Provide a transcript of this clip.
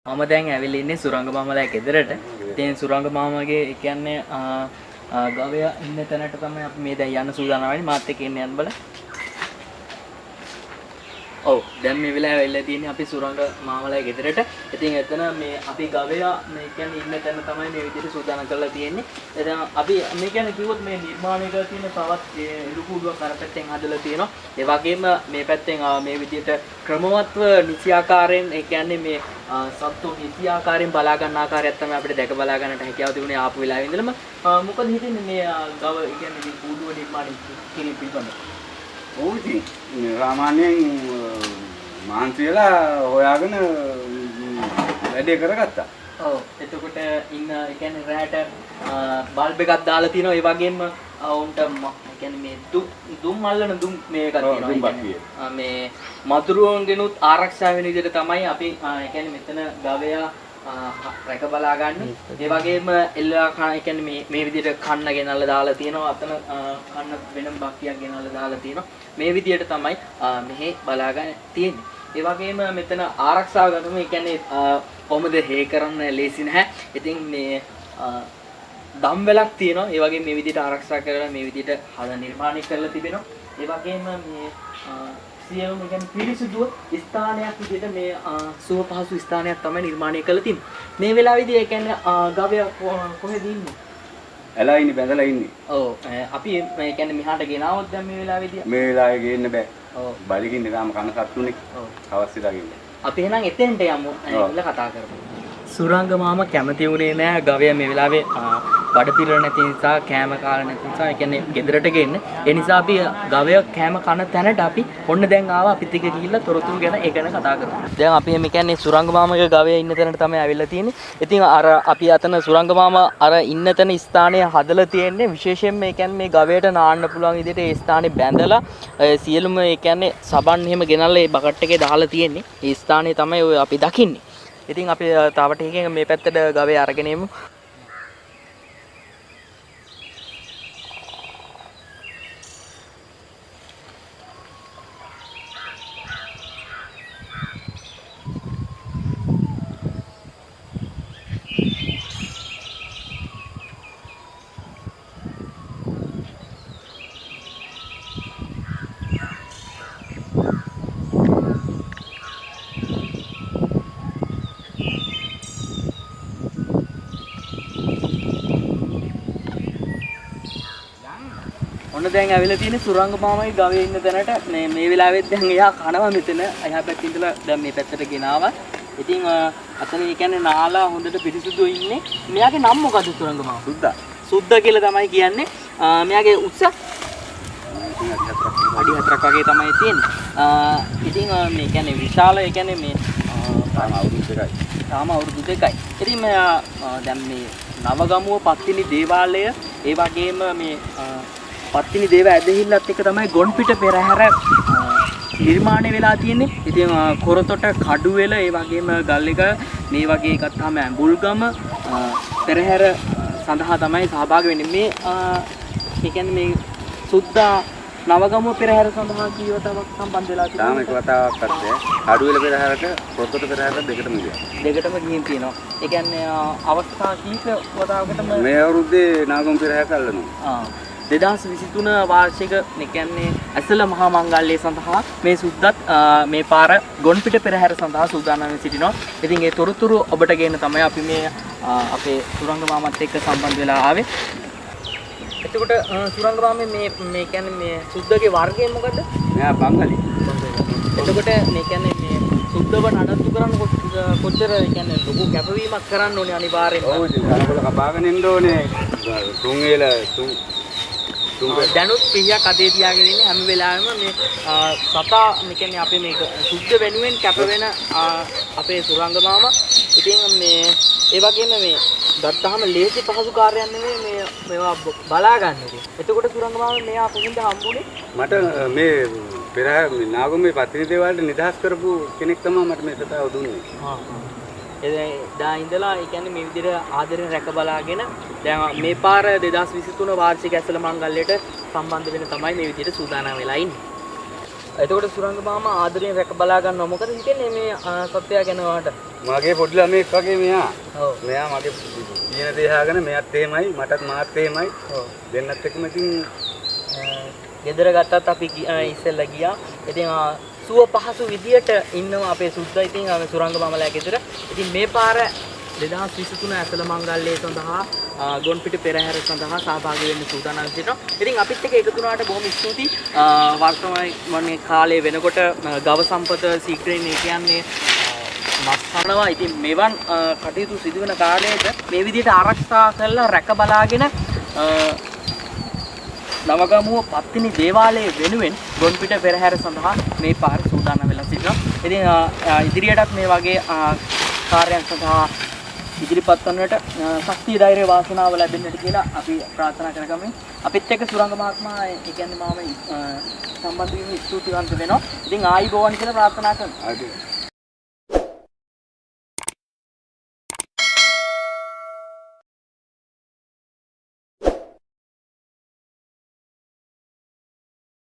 මම දැන් ඇවිල්ලා ඉන්නේ සුරංග මාමලා ගෙදරට. ඉතින් සුරංග මාමගේ ඒ කියන්නේ ගවයා ඉන්න තැනට තමයි අපි මේ දැන් යන්න සූදානම් වෙන්නේ. මාත් එක්ක එන්න යන්න බලන්න. ඔව්, දැන් මේ වෙලාවේ ඇවිල්ලා තියෙන්නේ අපි සුරංග මාමලා ගෙදරට. ඉතින් එතන මේ අපි ගවයා මේ කියන්නේ ඉන්න තැන තමයි මේ විදිහට සූදානම් කරලා තියෙන්නේ. එතන අපි මේ කියන්නේ කිව්වොත් මේ නිර්මාණය කරලා තියෙන තවත් එළු කූඩුවක් අර පැත්තෙන් හදලා තියෙනවා. ඒ වගේම මේ පැත්තෙන් මේ විදිහට ක්‍රමවත්ව නිසි ආකාරයෙන් ඒ කියන්නේ මේ සත්තු නිසි ආකාරයෙන් බලා ගන්න ආකාරයක් තමයි අපිට දැක බලා ගන්නට හැකියාව තිබුණේ ආපු වෙලාවේ ඉඳලම. මොකද හිතෙන්නේ මේ ගව ඒ කියන්නේ මේ කූඩුව නිර්මාණය කිරීම පිළිබඳව? ඔව්, ඉතින් සාමාන්‍යයෙන් මහන්සි වෙලා හොයාගෙන වැඩේ කරගත්තා. ඔව්, එතකොට ඉන්න ඒ කියන්නේ රැට බල්බ් එකක් දාලා තිනවා. ඒ වගේම ඔවුන්ට ඒ කියන්නේ මේ දුම් අල්ලන දුම් මේ එකක් තියෙනවා. මේ මතුරුවන්ගෙනුත් ආරක්ෂා වෙන විදිහට තමයි අපි ඒ කියන්නේ මෙතන ගවයා රැක බලා ගන්න. ඒ වගේම එල්ලා ඒ කියන්නේ මේ මේ විදිහට කන්න ගෙනල්ලා දාලා තියෙනවා. අතන කන්න වෙනම බක්කියක් ගෙනල්ලා දාලා තියෙනවා. මේ විදිහට තමයි මෙහි බලා ගන්න තියෙන්නේ. ඒ වගේම මෙතන ආරක්ෂාව ගතම ඒ කියන්නේ කොහොමද හේ කරන්න ලේසි නැහැ. ඉතින් මේ දම් වැලක් තියෙනවා. ඒ වගේම මේ විදිහට ආරක්ෂා කරලා මේ විදිහට හද නිර්මාණය කරලා තිබෙනවා. ඒ වගේම මේ සියලුම ඒ කියන්නේ පිරිසිදුව ස්ථානයක් විදිහට මේ සුව පහසු ස්ථානයක් තමයි නිර්මාණය කරලා තියෙන්නේ. මේ වෙලාවේදී ඒ කියන්නේ ගවයා කොහෙද ඉන්නේ? ඇලා ඉන්නේ, බැඳලා ඉන්නේ. ඔව්, අපි මේ කියන්නේ මෙහාට ගෙනාවොත් දැන් මේ වෙලාවේදී මේ වෙලාවේ ගේන්න බෑ. ඔව්, බලිකින්නේ තාම කන සත්තුනේ. ඔව්, හවස් වෙලා ගිහින්. අපි එහෙනම් එතෙන්ට යමු. ඇවිල්ලා කතා කරමු. සුරංග මාමා කැමති වුණේ නෑ ගවයා මේ වෙලාවේ බඩ පිරෙන්නේ නැති නිසා, කෑම කාලා නැති නිසා, ඒ කියන්නේ ගෙදරට ගෙන්න. ඒ නිසා අපි ගවයා කෑම කන තැනට අපි ඔන්න දැන් ආවා. අපිත් එක්ක ගිහිල්ලා තොරතුරු ගැන ඒ ගැන කතා කරමු. දැන් අපි මේ කියන්නේ සුරංග මාමගේ ගවයා ඉන්න තැනට තමයි ඇවිල්ලා තියෙන්නේ. ඉතින් අර අපි අතන සුරංග මාමා අර ඉන්න තැන ස්ථානය හදලා තියෙන්නේ විශේෂයෙන්ම මේ කියන්නේ මේ ගවයට නාන්න පුළුවන් විදිහට ඒ ස්ථානේ බැඳලා සියලුම ඒ කියන්නේ සබන් එහෙම ගෙනල්ලා ඒ බකට් එකේ දාලා තියෙන්නේ. ඒ ස්ථානේ තමයි ඔය අපි දකින්නේ. ඉතින් අපි තව ටිකකින් මේ පැත්තට ගවයා අරගෙන එමු. ඔන්න දැන් ඇවිල්ලා තියෙන්නේ සුරංග මාමගේ ගවයේ ඉන්න තැනට. මේ මේ වෙලාවෙත් දැන් එයා කනවා මෙතන. එහා පැත්තේ ඉඳලා දැන් මේ පැත්තට ගෙනාවා. ඉතින් අතන ඒ කියන්නේ නාලා හොඳට පිරිසිදුව ඉන්නේ. මෙයාගේ නම මොකද්ද සුරංග මාමා? සුද්දා. සුද්දා කියලා තමයි කියන්නේ. මෙයාගේ උස අඩි 4ක් වගේ තමයි තියෙන්නේ. ඉතින් මේ කියන්නේ විශාල ඒ කියන්නේ මේ තාම අවුරුදු 2යි. තාම අවුරුදු 2යි. ඉතින් මෙයා දැන් මේ නවගමුව පත්තිනි දේවාලය ඒ වගේම මේ පත්තිනි දේව ඇදහිල්ලත් එක්ක තමයි ගොන්පිට පෙරහැර නිර්මාණය වෙලා තියෙන්නේ. ඉතින් කොරතොට කඩුවෙල ඒ වගේම ගල්ලෙක මේ වගේ ගත්තාම ඇඹුල්ගම පෙරහැර සඳහා තමයි සහභාගී වෙන්නේ. මේ ඒ කියන්නේ මේ සුද්දා නවගමුව පෙරහැර සඳහා කී වතාවක් සම්බන්ධ වෙලා තියෙනවා? තාම එක වතාවක් අත්දැක. කඩුවෙල පෙරහැරට කොරතොට පෙරහැරට දෙකටම ගියා. දෙකටම ගිහින් තියෙනවා. ඒ කියන්නේ අවස්ථා කීප වතාවකටම මේ අවුරුද්දේ නවගමුව පෙරහැරට අල්ලනවා. 2023 වාර්ෂික ඒ කියන්නේ ඇසළ මහා මංගල්‍යය සඳහා මේ සුද්දත් මේ පාර ගොන්පිට පෙරහැර සඳහා සූදානම් වෙ සිටිනවා. ඉතින් ඒ තොරතුරු ඔබට ගේන්න තමයි අපි මේ අපේ සුරංග මාමත් එක්ක සම්බන්ධ වෙලා ආවේ. එතකොට සුරංග මාමේ මේ මේ කියන්නේ මේ සුද්දගේ වර්ගය මොකද්ද? මෙයා බංගලි. එතකොට මේ කියන්නේ මේ සුද්දව නඩත්තු කරන්න කොච්චර ඒ කියන්නේ ලොකු කැපවීමක් කරන්න ඕනේ අනිවාර්යෙන්ම. ඔව්, ඉතින් කනකොල කපාගෙන එන්න ඕනේ. තුන් වේල තුන් දැනුත් පිහියක් අතේ තියාගෙන ඉන්නේ හැම වෙලාවෙම මේ සතා මේ කියන්නේ අපේ මේ සුද්ධ වෙනුවෙන් කැප වෙන අපේ සුරංග මාමා. ඉතින් මේ ඒ වගේම මේ ගත්තාම ලේසි පහසු කාර්යයක් නෙමෙයි මේ මේවා බලා ගන්න එක. එතකොට සුරංග මාමා මෙයා කොහොමද හම්බුනේ? මට මේ පෙරහැර නාගමේ පත්තිනි දේවාලට නිදහස් කරපු කෙනෙක් තමයි මට මේ සතාව දුන්නේ. එදා ඉඳලා ඒ කියන්නේ මේ විදිහට ආදරෙන් රැක බලාගෙන දැන් මේ පාර 2023 වාර්ෂික ඇසළ මංගල්‍යයට සම්බන්ධ වෙන තමයි මේ විදිහට සූදානම් වෙලා ඉන්නේ. එතකොට සුරංග මාමා ආදරයෙන් රැක බලා ගන්නවා. මොකද හිතෙන්නේ මේ සත්වයා ගැන ඔයාට? මගේ පොඩි ළමයෙක් වගේ මෙයා. ඔව්. මෙයා මගේ කියන දේ අහගෙන මෙයාත් එහෙමයි, මටත් මාත් එහෙමයි. ඔව්. දෙන්නත් එක්කම ඉතින් ගෙදර ගත්තත් අපි ඉස්සෙල්ලා ගියා. ඉතින් සුව පහසු විදියට ඉන්නවා අපේ සුද්දා. ඉතින් සුරංග මාමලා ගෙදර. ඉතින් මේ පාර 2023 ඇසළ මංගල්‍යය සඳහා ගොන්පිට පෙරහැර සඳහා සහභාගී වෙන්න සූදානම් සිටිනවා. ඉතින් අපිත් එක්ක එකතු වුණාට බොහොම ස්තුතියි. වර්තමාන කාලයේ වෙනකොට ගව සම්පත සීක්‍රෙන් ඒ කියන්නේ මස් කනවා. ඉතින් මෙවන් කටයුතු සිදුවෙන කාලයක මේ විදිහට ආරක්ෂා කරලා රැක බලාගෙන නවගමුව පත්තිනි දේවාලයේ වෙනුවෙන් ගොන්පිට පෙරහැර සඳහා මේ පාර සූදානම් වෙලා සිටිනවා. ඉතින් ඉදිරියටත් මේ වගේ කාර්යයන් සඳහා ඉදිරිපත් වන්නට ශක්තිය, ධෛර්යය, වාසනාව ලැබෙන්නට කියලා අපි ප්‍රාර්ථනා කරගමු. අපිත් එක්ක සුරංග මහත්මයා ඒ කියන්නේ මාම සම්බන්ධ වීම ස්තුතිවන්ත වෙනවා. ඉතින් ආයිබෝවන් කියලා ප්‍රාර්ථනා කරනවා.